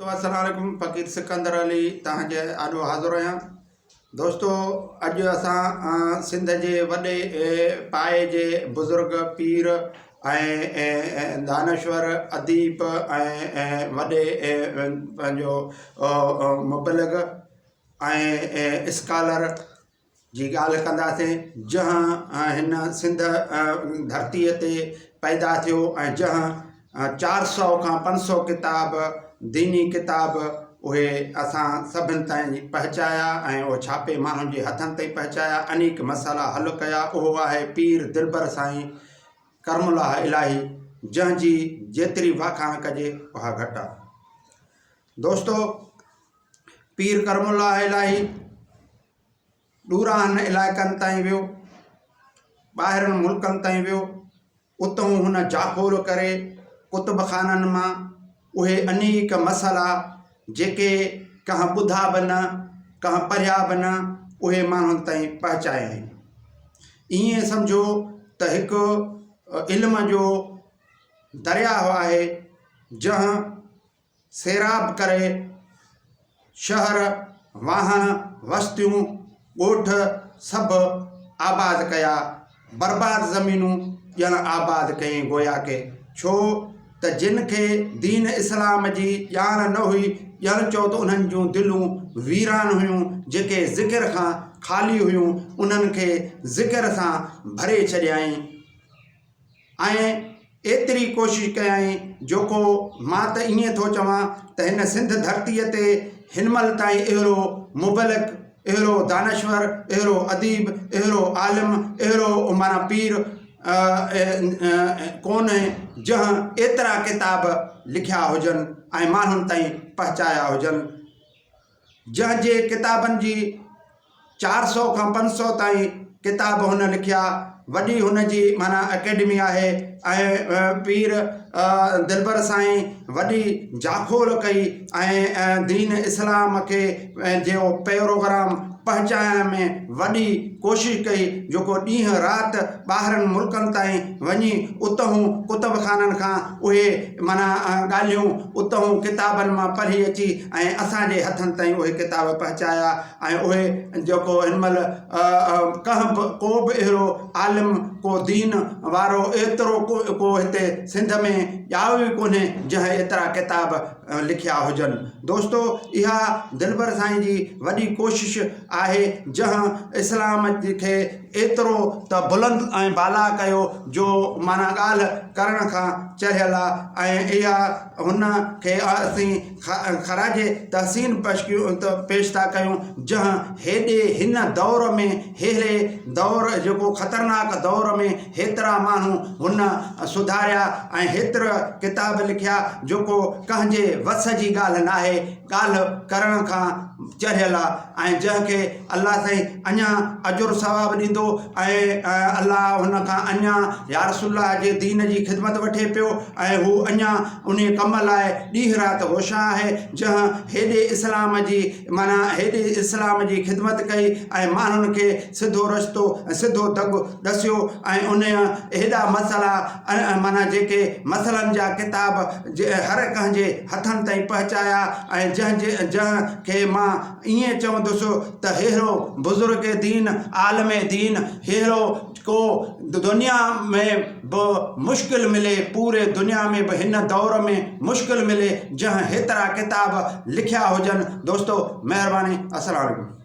دوستو السلام عليڪم فقير سڪندر علي توهان جي آڏو حاضر آهيان دوستو اڄ اسان سنڌ جي وڏي پائي جي بزرگ پير ۽ دانشور اديب ۽ وڏي پنهنجو مبلغ ۽ اسڪالر جي ڳالهه ڪنداسين جنهن هن سنڌ ڌرتيء تي پيدا ٿيو ۽ جنهن 400 کان 500 ڪتاب ديني ڪتاب اهي اسان سڀن تائين پهچايا ۽ اهي ڇاپي ماڻهن جي هٿن تائين پهچايا، انيڪ مسئلا حل ڪيا، اهو آهي پير دلبر سائين ڪرم الله الاهي جنهن جي جيتري واکاڻ ڪجي اها گهٽ آهي. دوستو پير ڪرم الله الاهي ڏورانهن علائقن تائين ويو، ٻاهرن ملڪن تائين ويو، اتئون هن جاکوڙ ڪري ڪتب خانن مان اهي انيڪ مسئلا جيڪي ڪنهن ٻڌا به نه، ڪنهن پڙهيا به نه، اهي ماڻهن تائين پهچايائين. ائين سمجهو ته هڪ علم جو درياهه آهي، جنهن سيراب ڪري شهر، واهڻ، وستيون، ڳوٺ سڀ آباد ڪيا، برباد زمينون ڄڻ آباد ڪيائين گويا ڪي ڇو ته جن کي دين اسلام جي ڄاڻ نه هئي ڄڻ چئو ته انهن جون دلون ويران هيون جيڪي ذڪر کان خالي هيون انهن کي ذڪر سان ڀري ڇڏيائين. ۽ ايتري ڪوشش ڪيائين جو ڪو مان ته ائين ٿو چوان ته هن سنڌ ڌرتيء تي هن مهل تائين اهڙو مبلغ، اهڙو دانشور، اهڙو اديب، اهڙو عالم، اهڙو معنيٰ پير ڪونهي جنهن ايترا ڪتاب لکيا هجن ۽ ماڻهن تائين پهچايا هجن. جنهن جي ڪتابن جي 400 کان 500 تائين ڪتاب هن لکيا، وڏي هن جي معنيٰ اڪيڊمي آهي ۽ پير دلبر سائين وڏي جاکوڙ ڪئي ۽ دين اسلام کي جو پيروگرام پهچائڻ ۾ وڏي ڪوشش ڪئي جيڪو ڏينهن رات ٻاهرن ملڪن تائين وڃي اتهون ڪتب خانن کان اهي معنيٰ ڳالهيون اتهون ڪتابن مان پڙهي اچي ۽ اسان جي هٿن تائين اهي ڪتاب پهچايا ۽ اهي جيڪو هن مهل ڪنهن به ڪو به اهڙو عالم ڪو دين وارو ايترو ڪو هتي سنڌ ۾ ڄائو ئي ڪونهي جنهن ايترا ڪتاب لکيا هجن دوستو اها دلبر سائين جي وڏي ڪوشش آهي جنهن اسلام کي ايترو ته بلند ۽ بالا ڪيو جو معنيٰ ڳالهه ڪرڻ کان چڙهيل آ ۽ اها هن کي اسين خراج تحسين پيش ٿا ڪيون جنهن هيڏي هن دور ۾ ههڙي دور جيڪو خطرناڪ دور ۾ هيترا ماڻهو هن سڌاريا ۽ هيترا ڪتاب لکيا جيڪو ڪنهن جي وس جي ڳالهه ناهي ڳالهه ڪرڻ کان چڙهيل آ ۽ جنهن کي الله سائين اڃا اجر ثواب ڏيندو ۽ الله هن کان اڃا يا رسول الله جي دين جي خدمت وٺي پيو ۽ هو اڃا انهي ڪم لاء ڏينهن رات هوشان آهي جنهن هيڏي اسلام جي معنيٰ هيڏي اسلام جي خدمت ڪئي ۽ ماڻهن کي سڌو رستو ۽ سڌو دڳ ڏسيو ۽ انهي هيڏا مسئلا معنيٰ جيڪي مسئلن جا ڪتاب هر ڪنهن جي هٿن تائين پهچايا ۽ جنهن جي جنهن کي مان ائين چوندس ته ههڙو بزرگ دين عالم دين ههڙو ڪو دنيا ۾ به مشڪل ملي پوري دنيا ۾ به هن دور ۾ مشڪل ملي جنهن هيترا ڪتاب لکيا هجن دوستو مهرباني السلام عليڪم.